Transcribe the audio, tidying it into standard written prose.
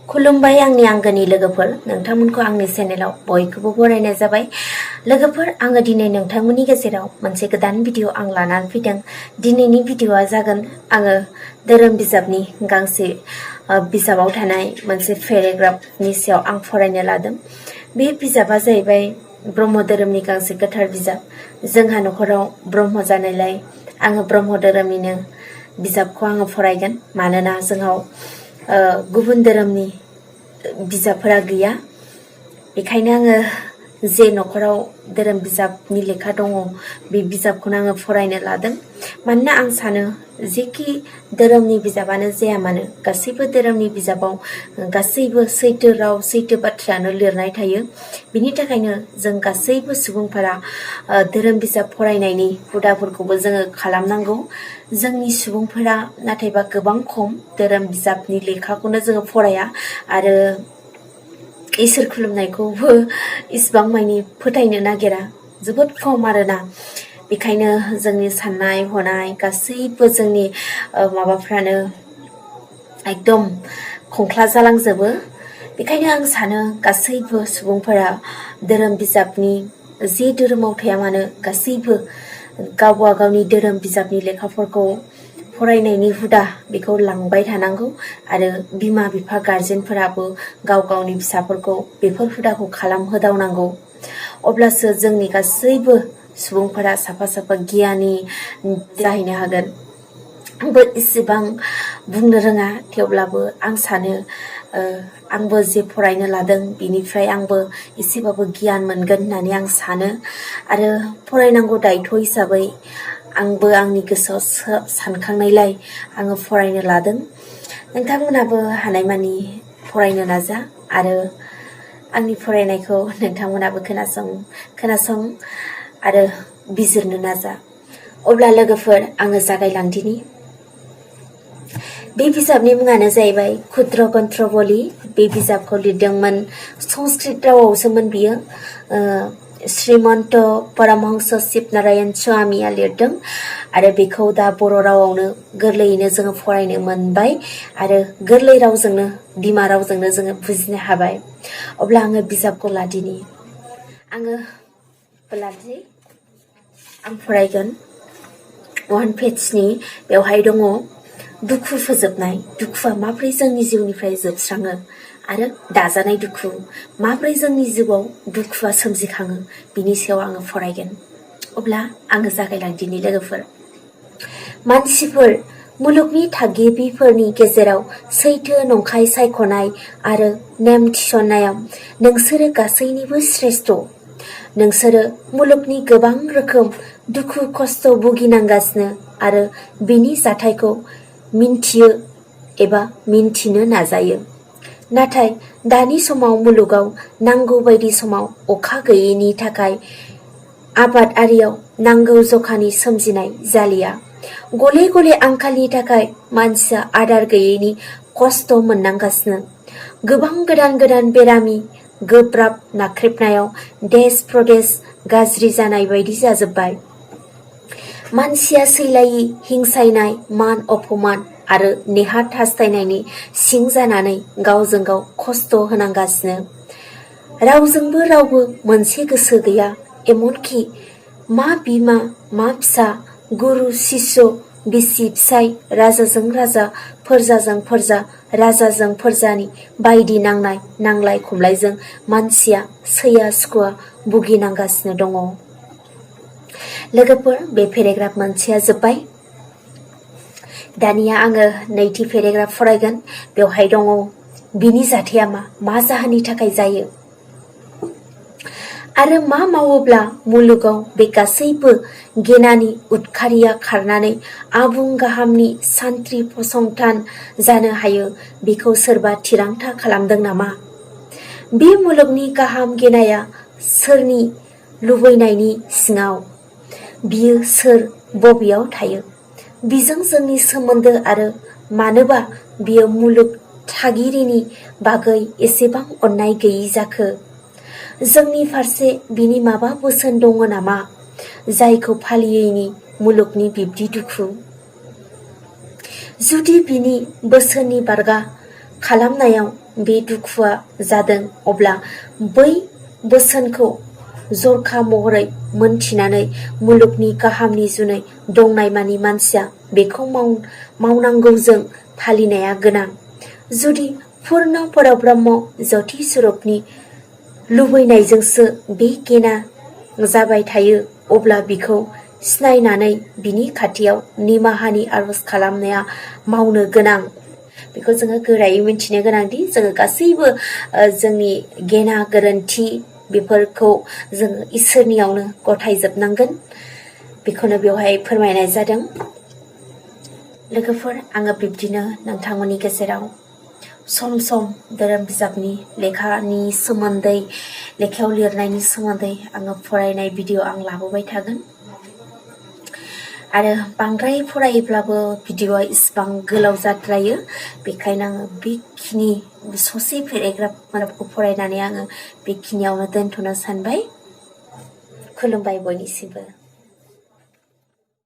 खुलुमबाय आंनि आंगोनि लोगोफोर, नोंथांमोनखौ आंनि चेनेलाव बयखौबो बरायनाय जाबाय। लोगोफोर, आङो दिनै नोंथांमोननि गेजेराव मोनसे गोदान भिडिअ आं लानानै फैदों। दिनैनि भिडिअआ जागोन आङो धोरोम बिजाबनि गांसे बिजाबाव थानाय मोनसे पेराग्राफनि सायाव आं फरायनो लादों। बे बिजाबा जाहैबाय ब्रह्म धोरोमनि गांसे गोथार बिजाब। जोंहा न'खराव ब्रह्म जानायलाय आङो ब्रह्म धोरोमनिनो बिजाबखौ आङो फरायगोन, मानोना जोंनाव गुबुन धोरोमनि बिजाबफोरा गैया। बेखायनो आङो जे न'खराव धोरोम बिजाबनि लेखा दङ बे बिजाबखौनो आङो फरायनो लादों। मानोना आं सानो जेखि धोरोमनि बिजाबानो जाया मानो, गासैबो धोरोमनि बिजाबाव गासैबो सैथो राव सैथो बाथ्रायानो लिरनाय थायो। बिनि थाखायनो जों गासैबो सुबुंफोरा धोरोम बिजाब फरायनायनि हुदाफोरखौबो जोङो खालामनांगौ। जोंनि सुबुंफोरा नाथायबा गोबां खम धोरोम बिजाबनि लेखाखौनो जोङो फराया आरो इसोर खुलुमनायखौबो इसिबां मानि फोथायनो नागिरा, जोबोद खम आरोना। बेखायनो जोंनि साननाय हनाय गासैबो जोंनि माबाफ्रानो एकदम खंख्ला जालांजोबो। बेखायनो आं सानो गासैबो सुबुंफोरा धोरोम बिजाबनि जे धोरोमाव थाया मानो गासैबो गावबा गावनि धोरोम बिजाबनि लेखाफोरखौ फरायनायनि हुदा बेखौ लांबाय थानांगौ आरो बिमा बिफा गारजेनफोराबो गाव गावनि फिसाफोरखौ बेफोर हुदाखौ खालामहोदावनांगौ। अब्लासो जोंनि गासैबो सुबुंफोरा साफा साफा गियानि जाहैनो हागोन। आंबो इसेबां बुंनो रोङा, थेवब्लाबो आं सानो आंबो जे फरायनो लादों बिनिफ्राय आंबो एसेबाबो गियान मोनगोन होननानै आं सानो आरो फरायनांगौ दायथ' हिसाबै आंबो आंनि गोसोआव सानखांनायलाय आङो फरायनो लादों। नोंथांमोनाबो हानायमानि फरायनो नाजा आरो आंनि फरायनायखौ नोंथांमोनाबो खोनासं आरो बिजिरनो नाजा। अब्ला लोगोफोर, आङो जागायलांदिनि। बे बिजाबनि मुङानो जाहैबाय क्षुद्र ग्रन्थावली। बे बिजाबखौ लिरदोंमोन संस्कृत रावावसोमोन बियो। श्रीमन्त परमहंस शिव नारायण स्वामीया लिरदों आरो बेखौ दा बर' रावावनो गोरलैयैनो जोङो फरायनो मोनबाय आरो गोरलै रावजोंनो बिमा रावजोंनो जोङो बुजिनो हाबाय। अब्ला आङो बिजाबखौ लादिनि। आं फरायगोन 1 पेजनि। बेवहाय दङ दुखु फोजोबनाय। दुखुआ माब्रै जोंनि जिउनिफ्राय जोबस्राङो आरो दाजानाय दुखु, माब्रै जोंनि जिउआव दुखुआ सोमजिखाङो, बिनि सायाव आङो फरायगोन। अब्ला आङो जागायलांदिनि लोगोफोर। मानसिफोर, मुलुगनि थागिबिफोरनि गेजेराव सैथो नंखाय सायख'नाय आरो नेम थिसननायाव नोंसोरो गासैनिबो श्रेष्ठ। नोंसोरो मुलुगनि गोबां रोखोम दुखु खस्थ' भुगिनांगासिनो आरो बिनि जाथायखौ मिन्थियो एबा मिन्थिनो नाजायो। नाथाय दानि समाव मुलुगाव नांगौ बायदि समाव अखा गैयैनि थाखाय आबादारियाव नांगौ जखानि सोमजिनाय जालिया। गले गले आंखालनि थाखाय मानसिया आदार गैयैनि खस्थ' मोननांगासिनो। गोबां गोदान गोदान बेरामि गोब्राब नाख्रेबनायाव देश प्रदेश गाज्रि जानाय बायदि जाजोब्बाय। मानसिया सैलायि हिंसायनाय, मान अपमान आरो नेहाथ हास्थायनायनि सिं जानानै गावजों गाव खस्थ' होनांगासिनो। रावजोंबो रावबो मोनसे गोसो गैया, एमनखि मा बिमा मा फिसा, गुरु शिष्य, बिसि फिसाय, राजाजों राजा, फोरजाजों फोरजा, राजाजों फोरजानि बायदि नांलाय खमलायजों मानसिया सैया सुखुवा भुगिनांगासिनो दङ। लोगोफोर, बे पेराग्राफ मोनसेया जोब्बाय। दानिया आङो नैथि पेराग्राफ फरायगोन। बेवहाय दङ बिनि जाथाया मा जाहोननि थाखाय जायो आरो मा मावोब्ला मुलुगाव बे गासैबो गेनानि उदखारिया खारनानै आबुं गाहामनि सान्थ्रि फसंथान जानो हायो, बेखौ सोरबा थिरांथा खालामदों नामा? बे मुलुगनि गाहाम गेनाया सोरनि लुबैनायनि सिङाव? बियो सोर, बबेयाव थायो? बिजों जोंनि सोमोन्दो आरो मानोबा बियो मुलुग थागिरिनि बागै एसेबां अननाय गैयि जाखो? जोंनि फारसे बिनि माबा बोसोन दङ नामा, जायखौ फालियैनि मुलुगनि बिब्दि दुखु? जुदि बिनि बोसोननि बारगा खालामनायाव बे दुखुआ जादों, अब्ला बै बोसोनखौ जरखा महरै मोनथिनानै मुलुगनि गाहामनि जुनै दंनायमानि मानसिया बेखौ मावनांगौजों फालिनाया गोनां। जुदि पुर्ण परब्रह्म ज्योति स्वरूपनि लुबैनायजोंसो बे गेना जाबाय थायो, अब्ला बिखौ सिनायनानै बिनि खाथियाव निमाहानि आरज खालामनाया मावनो गोनां। बेखौ जोङो गोरायै मिन्थिनो गोनांदि जोङो गासैबो जोंनि गेना गोरोन्थि बेफोरखौ जोङो इसोरनियावनो गथायजोबनांगोन। बेखौनो बेवहाय फोरमायनाय जादों। लोगोफोर, आङो बिब्दिनो नोंथांमोननि गेजेराव सम सम धोरोम बिजाबनि लेखानि सोमोन्दै, लेखायाव लिरनायनि सोमोन्दै आङो फरायनाय भिडिअ आं लाबोबाय थागोन। आरो बांद्राय फरायोब्लाबो भिडिअआ इसिबां गोलाव जाद्रायो, बेखायनो आङो बेखिनि ससे पेराग्राफखौ फरायनानै आङो बेखिनियावनो दोनथ'नो सानबाय। खुलुमबाय बयनिसिमबो।